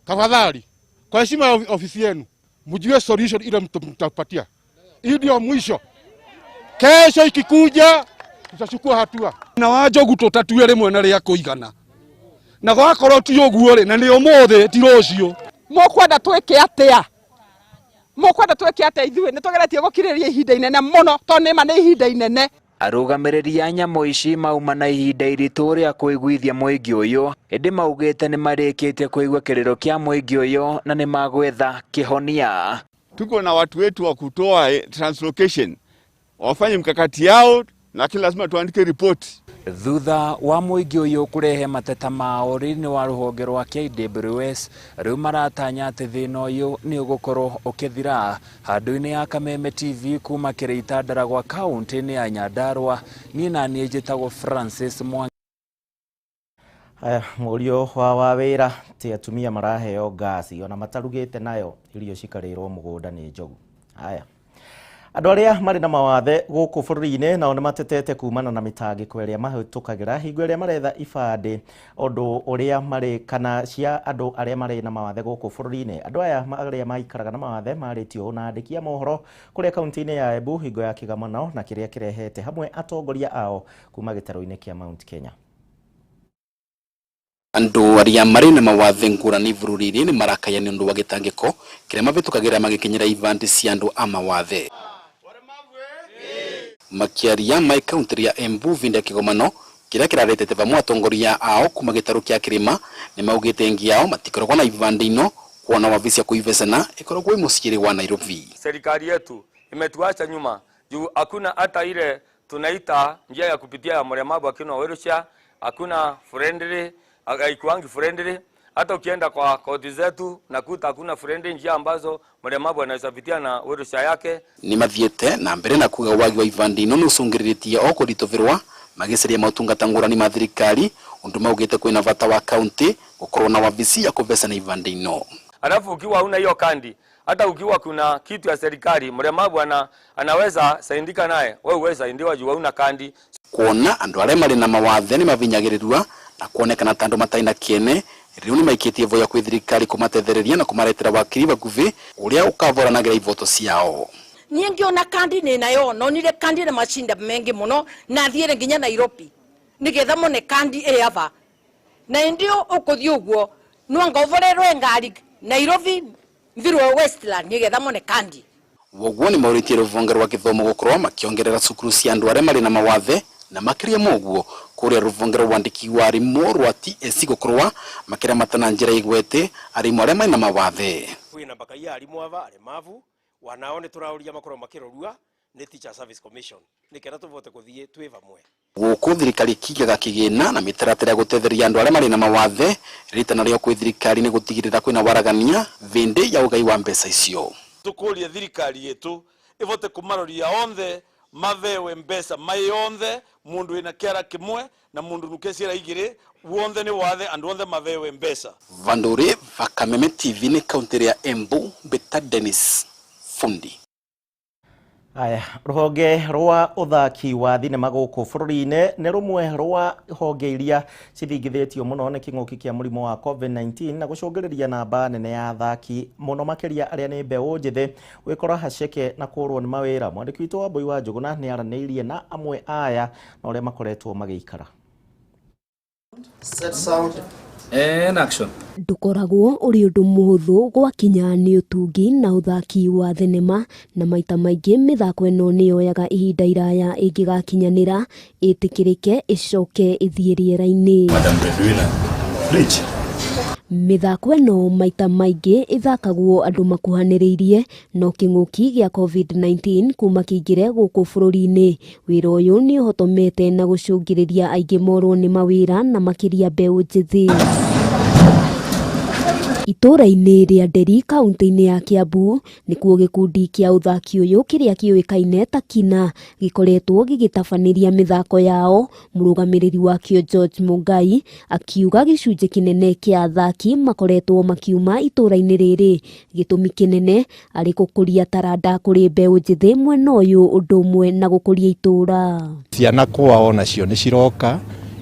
Tafadhali, kwa heshima ya ofisi yenu, mjue solution ile mtapatia. Hii ndio mwisho. Kesho ikikuja tutachukua hatua. Na wa njogu tũtatue rĩmwe na rĩa kũigana. Na gwakorwo ti ũguo rĩ, na nĩ ũmũthĩ ti rũciũ. Mũkwenda twĩke atĩa? Mũkwenda twĩke atĩa ithuĩ? Nĩ tũgeretie gũkirĩrĩria ihinda inene mũno, tondũ nĩ ma nĩ ihinda inene. Arũgamĩrĩri a nyamũ ici mauma na ihinda iritũ rĩa kũiguithia mũingĩ ũyũ, ĩndĩ maugĩte nĩ marĩkĩtie kũigua kĩrĩro kĩa mũingĩ ũyũ na nĩ magwetha kĩhonia. Tuko na watu wetu wa kutoa translocation, wafanye mkakati yao, lakini lazima tuandike ripoti. Thutha wa mũingĩ ũyũ kũrehe mateta mao rĩinĩ wa rũhonge rwa KWS, rĩu maratanya atĩ thĩna ũyũ nĩ ũgũkorwo ũkĩthira. Handũ-inĩ ya Kameme TV kuma Kĩrĩita Ndaragwa kaũntĩ-inĩ ya Nyandarũa, niĩ na niĩ njĩtagwo Francis Mwangi. Haya, mũriũ wa wawĩra ti atumia maraheo ngasi ona matarugĩte nayo irio cikarĩrwo mũgũnda nĩ njogu. Haya, andũ arĩa marĩ na mawathe gũkũ bũrũri-inĩ nao nĩ matetete kumana na mĩtangĩko ĩrĩa mahĩtũkagĩra hingo ĩrĩa maretha ibandĩ ũndũ ũrĩa marĩ kana cia andũ arĩa marĩ na mawathe gũkũ bũrũri-inĩ. Andũ aya arĩa maikaraga na mawathe marĩtio ũũ na andĩki a mohoro kũrĩa kaunti-inĩ ya Embu hingo ya kĩgomano na kĩrĩa kĩrehete hamwe atongoria ao kuma gĩtarũ-inĩ kĩa Mount Kenya. Andũ arĩa marĩ na mawathe ngũrani bũrũri-inĩ nĩ marakaya nĩ ũndũ wa gĩtangĩko kĩrĩa mabĩtũkagĩra magĩkinyĩra ibandĩ cia andũ a mawathe. Makĩaria mai kaunti ya Embu vinda kĩgomano kĩrĩa kĩraretete vamwe atongoria ao kuma gĩtarũ kĩa kĩrĩma nĩ maugĩte ngi yao matikoragwo na ibandĩ ino kuona wabici ya kuivesana ĩkoragwo ĩ mũciĩ wa Nairobi. Serikali yetu imetuacha nyuma juu hakuna hata ile tunaita njia ya kupitia ya mlemavu akiwa wheelchair, hakuna friendly, haikuangi friendly. Hata ukienda kwa koti zetu nakuta hakuna friendly njia ambazo mlemavu anaweza pitia na wheelchair yake. Ni mathiete na mbere na kuga wagi wa ibandĩ ino nĩũcũngĩrĩrĩtie o kũritũvĩrwa magĩcaria maũtungata ngũrani ma thirikari ũndũ maugĩte kwĩna bata wa kaunti gũkorwo na wabici ya kũvecana ibandĩ ino. Alafu ukiwa huna hiyo kandi, hata ukiwa kuna kitu ya serikali mlemavu anaweza saindika naye, wewe uweza saindiwa juu huna kandi. Kuona andũ arĩa marĩ na mawathe nĩ mavinyagĩrĩrwa na kuonekana ta andũ matarĩ na kĩene, rĩu nĩ maikĩtie ivoya kwĩ thirikari kũmatethereria na kũmaretera wakiri bakuvi ũrĩa ũkavoranagĩra ivoto ciao. Niĩ ngĩona kandi nĩ nayo nonire kandi na macinda mengi mũno na thiĩre nginya Nairobi nĩgetha mone kandi ĩyaba na ndio ũkũthiĩ ũguo nwangovorerwe ngari Nairobi thirwo Westland nĩgetha mone kandi. Woguo nĩ maũrĩtie rũhonge rwa gĩthomo gũkorwo makĩongerera cukuru cia andũ arĩa marĩ na mawathe na makĩria moguo kũrĩa rũhonge rwa wandĩki wa arimũ rwa TSC gũkorwo makĩramata na njĩra igwete arimũ arĩa marĩ na mawathe. Kwĩna mbakaia arimũ ava aremavu wanao nĩ tũraũria makorwo makĩrorua nĩ Teacher Service Commission nĩkenda tũvote kũthiĩ twĩ vamwe. Gũkũ thirikari kĩigaga kĩgĩna na mĩtaratara ya gũtetheria andũ arĩa marĩ na mawathe rĩtana rĩao kwĩ thirikari nĩ gũtigĩrĩra kwĩna waragania thĩndĩ ya ũgai wa mbeca icio. Tukurie thirikari yetu ivote kumaroria onthe mavewe mbeca mai onthe mundu wina kiara kimwe na mundu nuke ciara igiri wonthe ni wathe andu onthe mavewe mbeca. Vandure Vakameme TV ni kaunti ya Embu Beta Dennis Fundi. Aya, ruhonge rwa uthaki wa thinema gũkũ bũrũri-inĩ nĩ rũmwe rwa honge iria cithingithĩtio mũno nĩ kĩng'ũki kĩa mũrimũ wa COVID-19 na gũcũngĩrĩria namba nene ya athaki mũno makĩria arĩa nĩ mbeũ njĩthĩ gwĩkora haceke na kũrwo nĩ mawĩra. Mwandĩki witũ Wambui wa Njũgũna nĩ aranĩirie na amwe aya na ũrĩa makoretwo magĩikara. Set sound and action. Ndũkoragwo ũrĩ ũndũ mũhũthũ gwakinya nĩ ũtungi na ũthaki wa thenema na maita maingĩ mĩthako ĩno nĩyoyaga ihinda iraya ĩngĩgakinyanĩra ĩtĩkĩrĩke ĩcoke ĩthiĩ rĩera-inĩ. Madam Bedwina, preach. Mĩthako ĩno maita maingĩ ĩthakagwo andũ makuhanĩrĩirie no kĩng'ũki gĩa COVID-19 kuma kĩingĩre gũkũ bũrũri-inĩ. Wĩra ũyũ nĩ ũhotomete na gũcũngĩrĩria aingĩ morwo nĩ mawĩra na makĩria mbeũ njĩthĩ. Itũũra-inĩ rĩa Nderi kaunti-inĩ ya Kiambu nĩkuo gĩkundi kĩa ũthaki ũyũ kĩrĩa kĩũĩkaine ta Kina gĩkoretwo gĩgĩtabanĩria mĩthako yao. Mũrũgamĩrĩri wakĩo George Mungai akiuga gĩcunjĩ kĩnene kĩa athaki makoretwo makiuma itũũra-inĩ rĩrĩ, gĩtũmi kĩnene arĩ gũkũria taranda kũrĩ mbeũ njĩthĩ mwena ũyũ ũndũ ũmwe na gũkũria itũũra. Ciana kwao nacio nĩ ciroka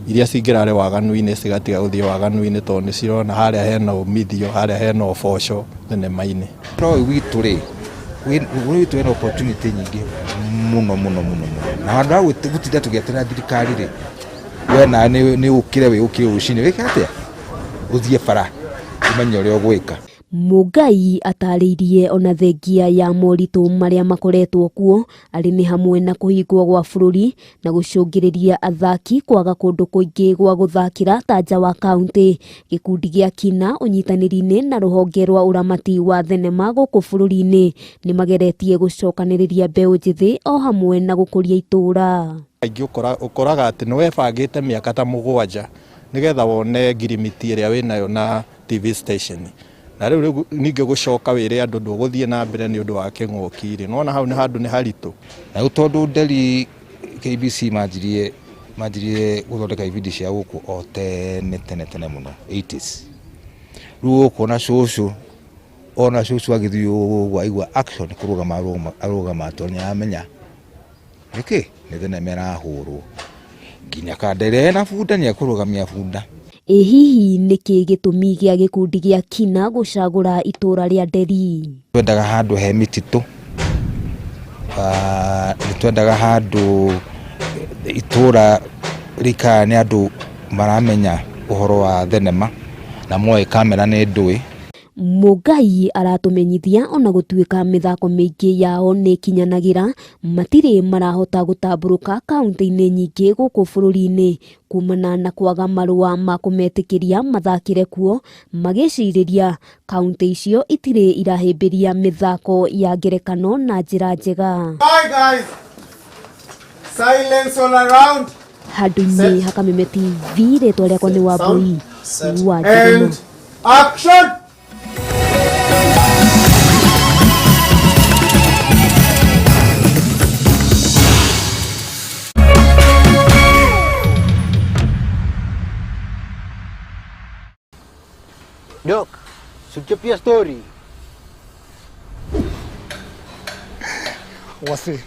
iria cingĩrarĩ waganu-inĩ cigatiga gũthiĩ waganu-inĩ tondũ nĩ cirona harĩa hena umithio, harĩa hena ũboco thenema-inĩ. No witũ rĩ, witũ wĩna opportunity nyingĩ mũno mũno mũno mũno, na handũ ha gũtinda tũgĩeterera thirikari rĩ, we nawe nĩ ũkĩre wĩũkĩre rũcinĩ wĩke atĩa, ũthiĩ bara ũmenye ũrĩa ũgwĩka. Mungai atarĩirie ona thengia ya moritũ marĩa makoretwo kuo arĩ nĩ hamwe na kũhingwo gwa bũrũri na gũcũngĩrĩria athaki kwaga kũndũ kũingĩ gwa gũthakĩra ta nja wa kaunti. Gĩkundi gĩa Kina ũnyitanĩri-inĩ na rũhonge rwa ũramati wa thenema gũkũ bũrũri-inĩ nĩ mageretie gũcokanĩrĩria mbeũ njĩthĩ o hamwe na gũkũria itũũra. Aingĩ ũkoraga atĩ nĩ webangĩte mĩaka ta 7 nĩgetha wone ngirimiti ĩrĩa wĩnayo na TV station. Na rĩu ningĩ gũcoka wĩre andũ ndũgũthiĩ na mbere nĩ ũndũ wa kĩng'ũki rĩ, nĩwona hau nĩ handũ nĩ haritũ. Na rĩu tondũ Nderi KBC manjirie gũthondeka ibindi cia gũkũ o tene tene tene mũno 80s. Rĩu ũkuona cũcũ, ona cũcũ agĩthiĩ ũguo aigua action kũrũgama arũgama tondũ nĩaramenya nĩkĩ nĩ thenema ĩrahũrwo, nginya kandere ena bunda nĩekũrũgamia bunda. Ĩ hihi nĩkĩ gĩtũmi gĩa gĩkundi gĩa Kina gũcagũra itũũra rĩa Nderi? Twendaga handũ he mĩtitũ, nĩtwendaga handũ itũũra rĩikaraga nĩ andũ maramenya ũhoro wa thenema na moĩ kamera nĩ ndũĩ. Mungai aratũmenyithia ona gũtuĩka mĩthako mĩingĩ yao nĩ ĩkinyanagĩra matirĩ marahota gũtambũrũka kaunti-inĩ nyingĩ gũkũ bũrũri-inĩ kumana na kwaga marũa ma kũmetĩkĩria mathakĩre kuo, magĩcirĩria kaunti icio itirĩ irahĩmbĩria mĩthako ya ngerekano na njĩra njega. Bye guys. Silence all around. Handũ-inĩ ha Kameme TV, rĩtwa rĩakwa nĩ Wambui wa Njũgũna. And action. Doc, suchapia story. Wase,